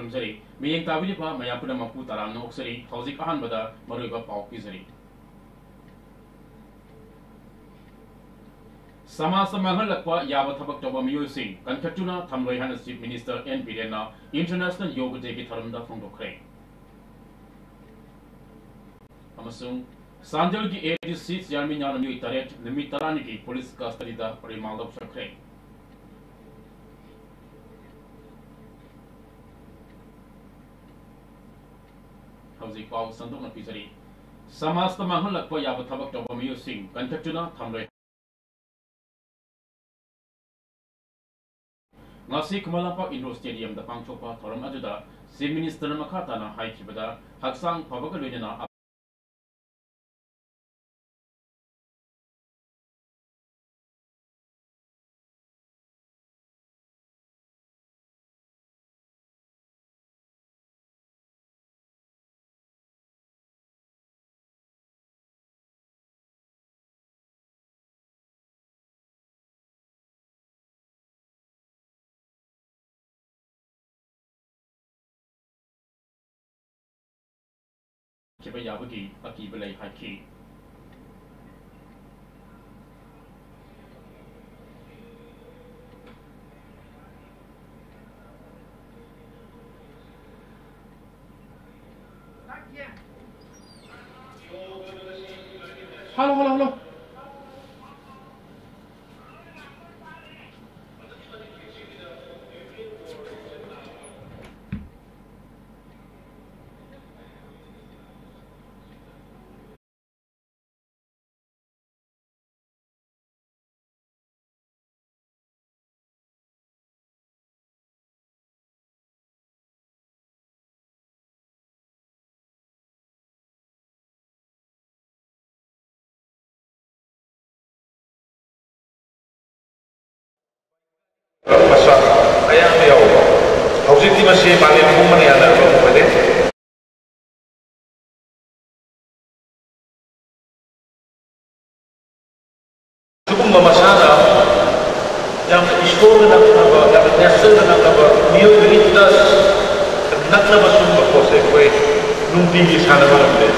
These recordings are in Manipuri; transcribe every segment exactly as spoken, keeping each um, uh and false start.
ꯈꯨꯔꯨꯝꯖꯔꯤ꯫ ꯃꯤꯠꯌꯦꯡ ꯇꯥꯕꯤꯔꯤꯕ ꯃꯌꯥꯝ ꯄꯨꯝꯅꯃꯛꯄꯨ ꯇꯔꯥꯝꯅ ꯑꯣꯛꯆꯔꯤ꯫ ꯍꯧꯖꯤꯛ ꯑꯍꯥꯟꯕꯗ ꯃꯔꯨꯑꯣꯏꯕ ꯄꯥꯎ ꯄꯤꯖꯔꯤ꯫ ꯁꯃꯥꯖꯇ ꯃꯥꯡꯍꯜꯂꯛꯄ ꯌꯥꯕ ꯊꯕꯛ ꯇꯧꯕ ꯃꯤꯑꯣꯏꯁꯤꯡ ꯀꯟꯈꯠꯇꯨꯅ ꯊꯝꯂꯣꯏ ꯍꯥꯏꯅ Chief Minister N ꯕꯤꯔꯦꯟꯅ International Yoga Day ꯒꯤ ꯊꯧꯔꯝꯗ ꯐꯣꯡꯗꯣꯛꯈ꯭ꯔꯦ꯫ ꯑꯃꯁꯨꯡ ꯆꯥꯟꯗꯦꯜꯒꯤ A D C chairman ꯌꯥꯎꯅ ꯃꯤꯑꯣꯏ ꯇꯔꯦꯠ ꯅꯨꯃꯤꯠ ꯇꯔꯥꯅꯤꯒꯤ police custody ꯗ remand ꯂꯧꯊꯈ꯭ꯔꯦ꯫ ꯍꯧꯖꯤꯛ ꯄꯥꯎ ꯁꯟꯗꯣꯛꯅ ꯄꯤꯖꯔꯤ꯫ ꯁꯃꯥꯖꯇ ꯃꯥꯡꯍꯜꯂꯛꯄ ꯌꯥꯕ ꯊꯕꯛ ꯇꯧꯕ ꯃꯤꯑꯣꯏꯁꯤꯡ ꯀꯟꯈꯠꯇꯨꯅ ꯊꯝꯂꯣꯏ꯫ ꯉꯁꯤ ꯈꯨꯃꯟ ꯂꯝꯄꯥꯛ indoor stadium ꯗ ꯄꯥꯡꯊꯣꯛꯄ ꯊꯧꯔꯝ ꯑꯗꯨꯗ Chief Minister ꯅ ꯃꯈꯥ ꯇꯥꯅ ꯍꯥꯏꯈꯤꯕꯗ, ꯍꯛꯆꯥꯡ ꯐꯕꯒ ꯂꯣꯏꯅꯅ ꯈꯤꯕ ꯌꯥꯕꯒꯤ ꯑꯀꯤꯕ ꯂꯩ ꯍꯥꯏꯈꯤ꯫ Hello, hello, hello. ꯃꯁꯥ ꯀꯌꯥ ꯑꯃ ꯌꯥꯎꯕ꯫ ꯍꯧꯖꯤꯛꯇꯤ ꯃꯁꯤ ꯃꯥꯂꯦꯝ ꯄꯨꯝꯕꯅ ꯌꯥꯅꯔꯕ ꯑꯃ ꯑꯣꯏꯔꯦ꯫ ꯁꯤꯒꯨꯝꯕ ꯃꯁꯥꯟꯅ ꯌꯥꯝꯅ ꯏꯁꯣꯔꯅ ꯅꯛꯅꯕ, ꯌꯥꯝꯅ natureꯒ ꯅꯛꯅꯕ, ꯃꯤꯑꯣꯏꯕꯒꯤ touch, ꯅꯛꯅꯕ ꯁꯨꯝꯕ ꯄꯣꯠꯁꯦ ꯑꯩꯈꯣꯏ ꯅꯨꯡꯇꯤꯒꯤ ꯁꯥꯟꯅꯕ ꯉꯝꯗꯦ꯫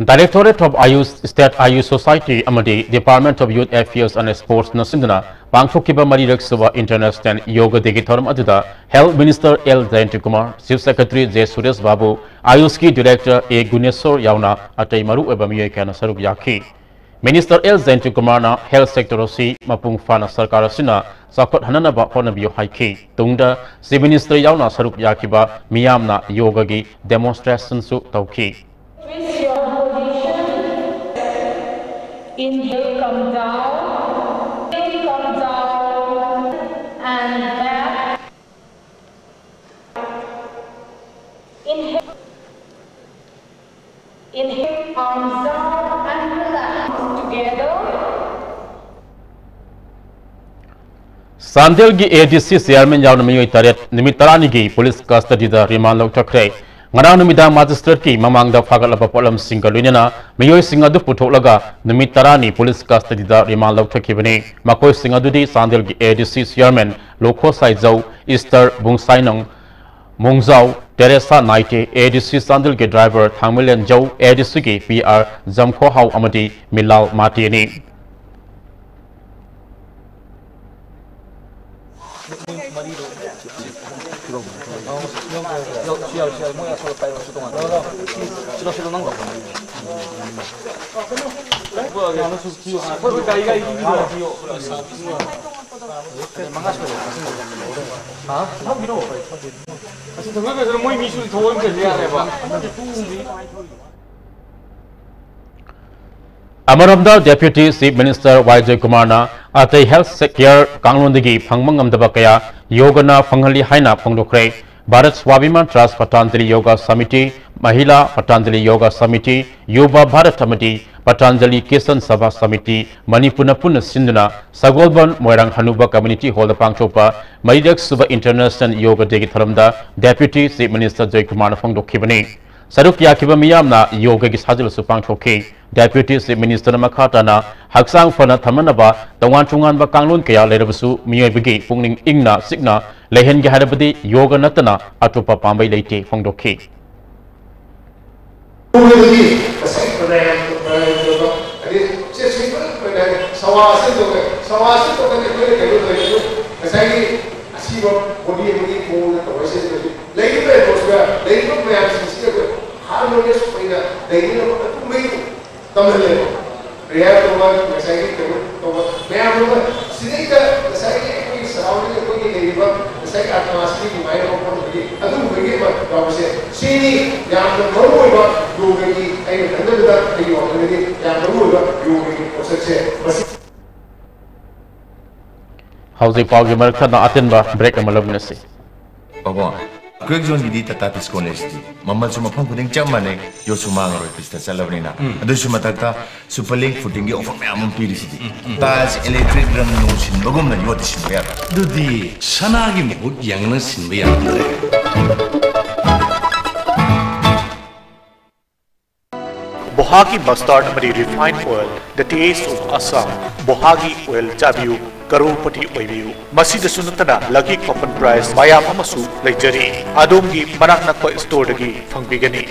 Directorate of Ayush, State Ayush Society ꯑꯃꯗꯤ Department of Youth Affairs and Sportsꯅ ꯁꯤꯟꯗꯨꯅ ꯄꯥꯡꯊꯣꯛꯈꯤꯕ ꯃꯔꯤꯔꯛ ꯁꯨꯕ International Yoga Dayꯒꯤ ꯊꯧꯔꯝ ꯑꯗꯨꯗ Health Minister L Jayanta Kumar, Chief Secretary J Suresh Babu, AYUSꯀꯤ Director ꯑꯦ ꯒꯨꯅꯦꯁꯣꯔ ꯌꯥꯎꯅ ꯑꯇꯩ ꯃꯔꯨꯑꯣꯏꯕ ꯃꯤꯑꯣꯏ ꯀꯌꯥꯅ ꯁꯔꯨꯛ ꯌꯥꯈꯤ꯫ Minister ꯑꯦꯜ ꯖꯌꯟꯇ ꯀꯨꯃꯥꯔꯅ health sector ꯑꯁꯤ ꯃꯄꯨꯡ ꯐꯥꯅ ꯁꯔꯀꯥꯔ ꯑꯁꯤꯅ ꯆꯥꯎꯈꯠꯍꯟꯅꯅꯕ ꯍꯣꯠꯅꯕꯤꯌꯨ ꯍꯥꯏꯈꯤ꯫ ꯇꯨꯡꯗ Chief Minister ꯌꯥꯎꯅ ꯁꯔꯨꯛ ꯌꯥꯈꯤꯕ ꯃꯤꯌꯥꯝꯅ ꯌꯣꯒꯒꯤ demonstrationꯁꯨ ꯇꯧꯈꯤ꯫ Twist your position. Inhale, come down. Inhale, come down. And back. Inhale. Inhale, arms down and relax. Together. ꯆꯥꯟꯗꯦꯜꯒꯤ ADC chairman ꯌꯥꯎꯅ ꯃꯤꯑꯣꯏ ꯇꯔꯦꯠ ꯅꯨꯃꯤꯠ ꯇꯔꯥꯅꯤꯒꯤ police custodyꯗ remand ꯂꯧꯊꯈ꯭ꯔꯦ꯫ ꯉꯔꯥꯡ ꯅꯨꯃꯤꯗꯥꯡ magistrateꯀꯤ ꯃꯃꯥꯡꯗ ꯐꯥꯒꯠꯂꯕ ꯄꯣꯠꯂꯝꯁꯤꯡꯒ ꯂꯣꯏꯅꯅ ꯃꯤꯑꯣꯏꯁꯤꯡ ꯑꯗꯨ ꯄꯨꯊꯣꯛꯂꯒ ꯅꯨꯃꯤꯠ ꯇꯔꯥꯅꯤ police custodyꯗ remand ꯂꯧꯊꯈꯤꯕꯅꯤ꯫ ꯃꯈꯣꯏꯁꯤꯡ ꯑꯗꯨꯗꯤ ꯆꯥꯟꯗꯦꯜꯒꯤ ADC chairman Lokho Saijou, Esther Bungsainang, Mongjao Teresa Naite, ADC ꯆꯥꯟꯗꯦꯜꯒꯤ driver ꯊꯥꯡꯃꯩꯂꯦꯟꯖꯧ, ADCꯒꯤ PR ꯖꯝꯈꯣꯍꯥꯎ ꯑꯃꯗꯤ ꯃꯤꯂꯥꯜ ꯃꯥꯇꯦꯅꯤ꯫ ꯑꯃꯔꯣꯝꯗ Deputy Chief Minister ꯋꯥꯏ ꯖꯣꯏꯀꯨꯃꯥꯔꯅ ꯑꯇꯩ health care ꯀꯥꯡꯂꯣꯟꯗꯒꯤ ꯐꯪꯕ ꯉꯝꯗꯕ ꯀꯌꯥ ꯌꯣꯒꯅ ꯐꯪꯍꯜꯂꯤ ꯍꯥꯏꯅ ꯐꯣꯡꯗꯣꯛꯈ꯭ꯔꯦ꯫ ꯚꯥꯔꯠ ꯁ꯭ꯋꯥꯚꯤꯃꯥꯟ ꯇ꯭ꯔꯁ, ꯄꯇꯥꯟꯖꯂꯤ ꯌꯣꯒꯥ ꯁꯃꯤꯇꯤ, ꯃꯍꯤꯂꯥ ꯄꯇꯥꯟꯖꯂꯤ ꯌꯣꯒꯥ ꯁꯃꯤꯇꯤ, ꯌꯨꯕ ꯚꯥꯔꯠ ꯑꯃꯗꯤ ꯄꯇꯥꯟꯖꯂꯤ ꯀꯤꯁꯟ ꯁꯚꯥ ꯁꯃꯤꯇꯤ ꯃꯅꯤꯄꯨꯔꯅ ꯄꯨꯟꯅ ꯁꯤꯟꯗꯨꯅ ꯁꯒꯣꯜꯕꯟ ꯃꯣꯏꯔꯥꯡ ꯍꯅꯨꯕ community hallꯗ ꯄꯥꯡꯊꯣꯛꯄ ꯃꯔꯤꯔꯛ ꯁꯨꯕ International Yoga Dayꯒꯤ ꯊꯧꯔꯝꯗ Deputy Chief Minister ꯖꯣꯏꯀꯨꯃꯥꯔꯅ ꯐꯣꯡꯗꯣꯛꯈꯤꯕꯅꯤ꯫ ꯁꯔꯨꯛ ꯌꯥꯈꯤꯕ ꯃꯤꯌꯥꯝꯅ ꯌꯣꯒꯒꯤ ꯁꯥꯖꯦꯜꯁꯨ ꯄꯥꯡꯊꯣꯛꯈꯤ꯫ Deputy Chief Minister ꯅ ꯃꯈꯥ ꯇꯥꯅ ꯍꯛꯆꯥꯡ ꯐꯅ ꯊꯝꯅꯅꯕ ꯇꯣꯉꯥꯟ ꯇꯣꯉꯥꯟꯕ ꯀꯥꯡꯂꯣꯟ ꯀꯌꯥ ꯂꯩꯔꯕꯁꯨ ꯃꯤꯑꯣꯏꯕꯒꯤ ꯄꯨꯛꯅꯤꯡ ꯏꯪꯅ ꯆꯤꯛꯅ ꯂꯩꯍꯟꯒꯦ ꯍꯥꯏꯔꯕꯗꯤ ꯌꯣꯒ ꯅꯠꯇꯅ ꯑꯇꯣꯞꯄ ꯄꯥꯝꯕꯩ ꯂꯩꯇꯦ ꯐꯣꯡꯗꯣꯛꯈꯤ꯫ ꯎꯕꯗꯒꯤ ꯉꯁꯥꯏ ꯄ꯭ꯔꯥꯅꯥꯌꯥꯝ, ꯄ꯭ꯔꯥꯅꯥꯌꯥꯝ ꯇꯧꯕ, ꯑꯗꯩ ꯁꯦ ꯁꯤꯡꯒꯜ ꯄ꯭ꯔꯥꯅꯥꯌꯥꯝ, ꯁꯋꯥꯁꯤ ꯇꯧꯕ, ꯁꯁꯤ ꯇꯧꯕꯗ ꯑꯩꯈꯣꯏꯅ ꯀꯩꯅꯣ ꯇꯧꯔꯤꯁꯦ ꯉꯁꯥꯏꯒꯤ ꯑꯁꯤꯕ ꯕꯣꯗꯤ ꯑꯃꯒꯤ ꯃꯑꯣꯡꯗ ꯇꯧꯔꯤꯁꯦ꯫ ꯂꯩꯔꯤꯕ ꯑꯦꯠꯃꯣꯁꯐꯤꯌꯔ, ꯂꯩꯔꯤꯕ ꯃꯌꯥꯝꯁꯤꯡꯁꯤꯗ ꯑꯩꯈꯣꯏ ꯍꯥꯔꯃꯣꯅꯤꯌꯁ ꯑꯣꯏꯅ ꯂꯩꯅꯅꯕ ꯑꯗꯨꯝꯕꯒꯤ ꯇꯝꯍꯜꯂꯦꯕ꯫ ꯄ꯭ꯔꯦꯌꯔ ꯇꯧꯕ, ꯉꯁꯥꯏꯒꯤ ꯀꯩꯅꯣ ꯇꯧꯕ ꯃꯌꯥꯝ ꯑꯃ, ꯁꯤꯗꯩꯗ ꯉꯁꯥꯏꯒꯤ ꯑꯩꯈꯣꯏꯒꯤ ꯁꯔꯥꯎꯟꯗꯤꯡ, ꯑꯩꯈꯣꯏꯒꯤ ꯂꯩꯔꯤꯕ ꯉꯁꯥꯏꯒꯤ ꯑꯥꯇꯃꯥꯁꯤꯒꯤ ꯅꯨꯡꯉꯥꯏꯅꯕ ꯐꯪꯕꯒꯤ ꯑꯗꯨꯒꯨꯝꯕꯒꯤ ꯑꯃ ꯌꯥꯎꯕꯁꯦ, ꯁꯤꯅꯤ ꯌꯥꯝꯅ ꯃꯔꯨ ꯑꯣꯏꯕ ꯌꯣꯒꯒꯤ, ꯑꯩꯅ ꯈꯟꯖꯕꯗ ꯑꯩꯒꯤ ꯋꯥꯈꯜꯗꯗꯤ ꯌꯥꯝ ꯃꯔꯨ ꯑꯣꯏꯕ ꯌꯣꯒꯒꯤ ꯄꯣꯠꯁꯛꯁꯦ꯫ ꯃꯁꯤ ꯍꯧꯖꯤꯛ ꯄꯥꯎꯒꯤ ꯃꯔꯛ ꯊꯠꯅ ꯑꯇꯦꯟꯕ ꯕ꯭ꯔꯦꯛ ꯑꯃ ꯂꯧꯃꯤꯟꯅꯁꯤ꯫ ꯄꯥꯕꯣ, ꯀ꯭ꯋꯦꯛ ꯖꯣꯟꯒꯤꯗꯤ ꯇꯥꯇꯥ ꯗꯤꯁꯀꯣꯟ ꯂꯩꯁꯤꯗꯤ꯫ ꯃꯃꯜꯁꯨ ꯃꯐꯝ ꯈꯨꯗꯤꯡ ꯆꯞ ꯃꯥꯟꯅꯩ, ꯌꯣꯠꯁꯨ ꯃꯥꯡꯉꯔꯣꯏ ꯄꯤꯁꯇ ꯆꯠꯂꯕꯅꯤꯅ꯫ ꯎꯝ꯫ ꯑꯗꯨꯁꯨ ꯃꯊꯛꯇ ꯁꯨꯄꯔ ꯂꯤꯡ ꯐꯨꯇꯤꯡꯒꯤ ꯑꯣꯐꯔ ꯃꯌꯥꯝ ꯑꯃ ꯄꯤꯔꯤꯁꯤꯗꯤ꯫ ꯎꯝ, ꯎꯝ, ꯎꯝ꯫ ꯇꯥꯏꯜꯁ ꯏꯂꯦꯛꯇ꯭ꯔꯤꯛ ꯔꯪ ꯅꯨꯡ ꯁꯤꯟꯕꯒꯨꯝꯅ ꯌꯣꯠꯇꯤ ꯁꯤꯟꯕ ꯌꯥꯗ꯭ꯔꯥ? ꯑꯗꯨꯗꯤ ꯁꯅꯥꯒꯤ ꯃꯍꯨꯠ ꯌꯦꯡꯅ ꯁꯤꯟꯕ ꯌꯥꯔꯝꯗ꯭ꯔꯦ꯫ ꯕꯣꯍꯥꯒꯤ ꯃꯁꯇꯥꯔꯗ ꯑꯃꯗꯤ refine oil, The Taste of Assam꯫ ꯕꯣꯍꯥꯒꯤ ꯑꯣꯏꯜ ꯆꯥꯕꯤꯌꯨ, ꯀꯔꯣꯔꯄꯇꯤ ꯑꯣꯏꯕꯤꯌꯨ꯫ ꯃꯁꯤꯗꯁꯨ ꯅꯠꯇꯅ ꯂꯛꯀꯤ ꯀꯣꯄꯟ ꯄ꯭ꯔꯥꯏꯖ ꯃꯌꯥꯝ ꯑꯃꯁꯨ ꯂꯩꯖꯔꯤ꯫ ꯑꯗꯣꯝꯒꯤ ꯃꯅꯥꯛ ꯅꯛꯄ ꯁ꯭ꯇꯣꯔꯗꯒꯤ ꯐꯪꯕꯤꯒꯅꯤ꯫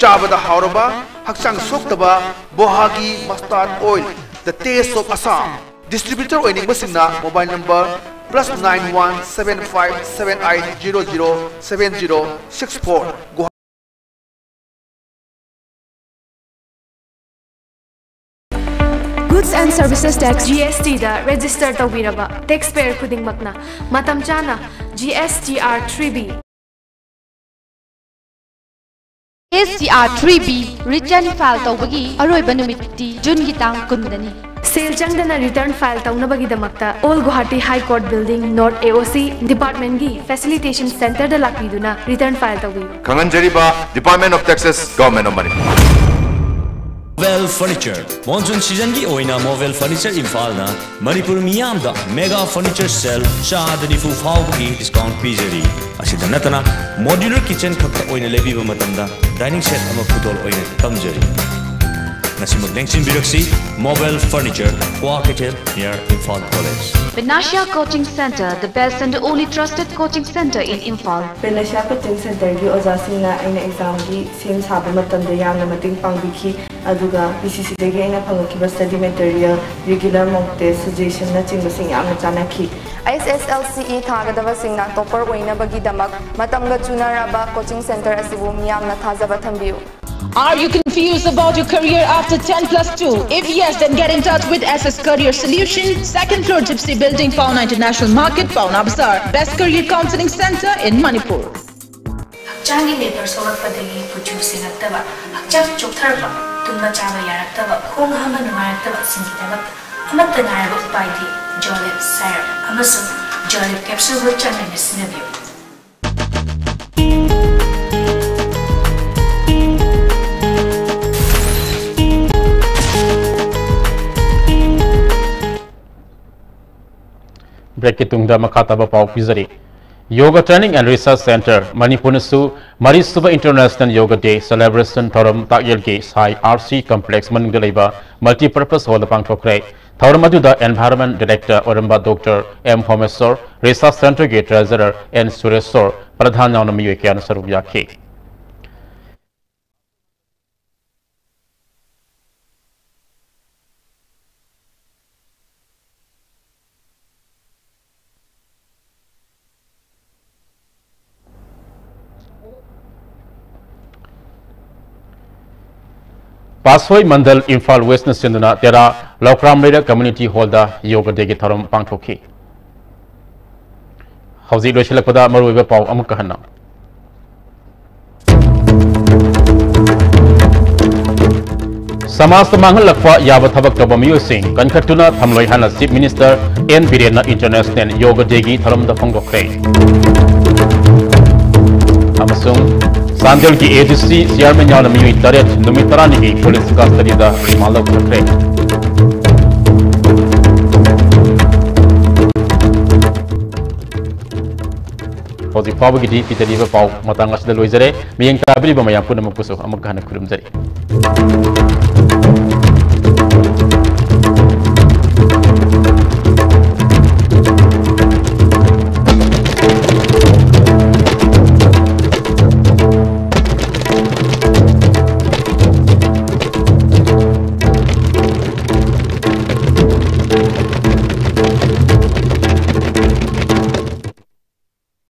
ꯆꯥꯕꯗ ꯍꯥꯎꯔꯕ, ꯍꯛꯆꯥꯡ ꯁꯣꯛꯇꯕ ꯕꯣꯍꯥꯒꯤ ꯃꯁꯇꯥꯔꯗ oil, The Taste of Assam꯫ Distributor ꯑꯣꯏꯅꯤꯡꯕꯁꯤꯡꯅ mobile number plus nine one seven five seven eight zero zero seven zero six four꯫ Goods and Services Tax, G S T the register ꯇꯧꯕꯤꯔꯕ taxpayer ꯈꯨꯗꯤꯡꯃꯛꯅ ꯃꯇꯝ ꯆꯥꯅ G S T R three B, S T R three B return file ꯇꯧꯕꯒꯤ ꯑꯔꯣꯏꯕ ꯅꯨꯃꯤꯠꯇꯤ ꯖꯨꯟꯒꯤ ꯇꯥꯡ ꯀꯨꯟꯗꯅꯤ꯫ ꯁꯦꯜ ꯆꯪꯗꯅ return file ꯇꯧꯅꯕꯒꯤꯗꯃꯛꯇ Old Guwahati High Court Building, North A O C Department ꯀꯤ Facilitation Centre ꯗ ꯂꯥꯛꯄꯤꯗꯨꯅ return file ꯇꯧꯕꯤꯌꯨ꯫ ꯈꯪꯍꯟꯖꯔꯤꯕ Department of Taxes, Government of Manipur꯫ Movel Furniture. Monsoon seasonꯒꯤ ꯑꯣꯏꯅ Movel Furniture ꯏꯝꯐꯥꯜꯅ ꯃꯅꯤꯄꯨꯔ ꯃꯤꯌꯥꯝꯗ mega furniture sale ꯆꯥꯗ ꯅꯤꯐꯨ ꯐꯥꯎꯕꯒꯤ discount ꯄꯤꯖꯔꯤ꯫ ꯑꯁꯤꯗ ꯅꯠꯇꯅ modular kitchen ꯈꯛꯇ ꯑꯣꯏꯅ ꯂꯩꯕꯤꯕ ꯃꯇꯝꯗ dining set ꯑꯃ ꯈꯨꯗꯣꯜ ꯑꯣꯏꯅ ꯇꯝꯖꯔꯤ꯫ ꯉꯁꯤꯃꯛ ꯂꯦꯡꯁꯤꯟꯕꯤꯔꯛꯁꯤ, Movel Furniture, Kwakeithel, near Imphal College. Panacea Coaching Centre, the best and only trusted coaching centre in Imphal. Panacea Coaching Centreꯒꯤ ꯑꯣꯖꯥꯁꯤꯡꯅ ꯑꯩꯅ examꯒꯤ ꯁꯦꯝ ꯁꯥꯕ ꯃꯇꯝꯗ ꯌꯥꯝꯅ ꯃꯇꯦꯡ ꯄꯥꯡꯕꯤꯈꯤ꯫ ꯑꯗꯨꯒ ꯄꯤ ꯁꯤ ꯁꯤꯗꯒꯤ ꯑꯩꯅ ꯐꯪꯉꯛꯈꯤꯕ study material, regular mock test, suggestionꯅꯆꯤꯡꯕꯁꯤꯡ ꯌꯥꯝꯅ ꯆꯥꯟꯅꯈꯤ꯫ ꯑꯦꯁ ꯑꯦꯁ ꯑꯦꯜ ꯁꯤ ꯏ ꯊꯥꯒꯗꯕꯁꯤꯡꯅ topper ꯑꯣꯏꯅꯕꯒꯤꯗꯃꯛ ꯃꯇꯝꯒ ꯆꯨꯅꯔꯕ coaching centre ꯑꯁꯤꯕꯨ ꯃꯤꯌꯥꯝꯅ ꯊꯥꯖꯕ ꯊꯝꯕꯤꯌꯨ꯫ Are you confused about your career after ten plus two? If yes, then get in touch with S S Career Solution, second floor Gypsy Building, Paona International Market, Paona Bazaar. Best career counseling centre in Manipur. ꯍꯛꯆꯥꯡꯒꯤ ꯂꯦꯕꯔ ꯁꯣꯛꯂꯛꯄꯗꯒꯤ ꯀꯨꯆꯨ ꯁꯦꯡꯉꯛꯇꯕ, ꯍꯛꯆꯥꯡ ꯆꯣꯛꯊꯔꯛꯄ, ꯇꯨꯝꯕ ꯆꯥꯕ ꯌꯥꯔꯛꯇꯕ, ꯈꯣꯡ ꯍꯥꯝꯕ ꯅꯨꯡꯉꯥꯏꯔꯛꯇꯕꯁꯤꯡꯒꯤꯗꯃꯛ ꯑꯃꯠꯇ ꯉꯥꯏꯔꯕ ꯎꯄꯥꯏꯗꯤ Jolib Syrup ꯑꯃꯁꯨꯡ Jolib capsule ꯒ ꯆꯥꯡ ꯅꯥꯏꯅ ꯁꯤꯖꯤꯟꯅꯕꯤꯌꯨ꯫ Break ꯀꯤ ꯇꯨꯡꯗ ꯃꯈꯥ ꯇꯥꯕ ꯄꯥꯎ ꯄꯤꯖꯔꯤ꯫ Yoga Training and Research Centre ꯃꯅꯤꯄꯨꯔꯅꯁꯨ ꯃꯔꯤꯁꯨꯕ International Yoga Day celebration ꯊꯧꯔꯝ ꯇꯥꯛꯌꯦꯜꯒꯤ ꯁꯥꯏ ꯑꯥꯔ ꯁꯤ complex ꯃꯅꯨꯡꯗ ꯂꯩꯕ multipurpose hall ꯗ ꯄꯥꯡꯊꯣꯛꯈ꯭ꯔꯦ꯫ ꯊꯧꯔꯝ ꯑꯗꯨꯗ Environment Director ꯑꯣꯏꯔꯝꯕ Doctor ꯑꯦꯝ ꯍꯣꯃꯦꯁꯣꯔ, Research Centre ꯒꯤ Treasurer ꯑꯦꯟ ꯁꯨꯔꯦꯁꯣꯔ ꯄ꯭ꯔꯙꯥꯟ ꯌꯥꯎꯅ ꯃꯤꯑꯣꯏ ꯀꯌꯥꯅ ꯁꯔꯨꯛ ꯌꯥꯈꯤ꯫ ꯄꯥꯠꯁꯣꯏ ꯃꯟꯗꯜ ꯏꯝꯐꯥꯜ ꯋꯦꯁꯅ ꯁꯤꯟꯗꯨꯅ ꯇꯦꯔꯥ ꯂꯧꯀ꯭ꯔꯥꯝ ꯂꯩꯔꯛ Community Hall ꯗ Yoga Day ꯒꯤ ꯊꯧꯔꯝ ꯄꯥꯡꯊꯣꯛꯈꯤ꯫ ꯍꯧꯖꯤꯛ ꯂꯣꯏꯁꯤꯜꯂꯛꯄꯗ ꯃꯔꯨꯑꯣꯏꯕ ꯄꯥꯎ ꯑꯃꯨꯛꯀ ꯍꯟꯅ꯫ ꯁꯃꯥꯖꯇ ꯃꯥꯡꯍꯜꯂꯛꯄ ꯌꯥꯕ ꯊꯕꯛ ꯇꯧꯕ ꯃꯤꯑꯣꯏꯁꯤꯡ ꯀꯟꯈꯠꯇꯨꯅ ꯊꯝꯂꯣꯏ ꯍꯥꯏꯅ Chief Minister ꯑꯦꯟ ꯕꯤꯔꯦꯟꯅ International Yoga Day ꯒꯤ ꯊꯧꯔꯝꯗ ꯐꯣꯡꯗꯣꯛꯈ꯭ꯔꯦ꯫ ꯑꯃꯁꯨꯡ ꯆꯥꯟꯗꯦꯜꯒꯤ ꯑꯦ ꯗꯤ ꯁꯤ ꯆꯤꯌꯥꯔꯃꯦꯟ ꯌꯥꯎꯅ ꯃꯤꯑꯣꯏ ꯇꯔꯦꯠ ꯅꯨꯃꯤꯠ ꯇꯔꯥꯅꯤꯒꯤ ꯄꯨꯂꯤꯁ ꯀꯁꯇꯗꯤꯗ ꯔꯤꯃꯥꯟ ꯂꯧꯊꯈ꯭ꯔꯦ꯫ ꯍꯧꯖꯤꯛ ꯐꯥꯎꯕꯒꯤꯗꯤ ꯄꯤꯗꯔꯤꯕ ꯄꯥꯎ ꯃꯇꯥꯡ ꯑꯁꯤꯗ ꯂꯣꯏꯖꯔꯦ꯫ ꯃꯤꯠꯌꯦꯡ ꯇꯥꯕꯤꯔꯤꯕ ꯃꯌꯥꯝ ꯄꯨꯝꯅꯃꯛꯄꯨꯁꯨ ꯑꯃꯨꯛ ꯍꯟꯅ ꯈꯨꯔꯨꯝꯖꯔꯤ꯫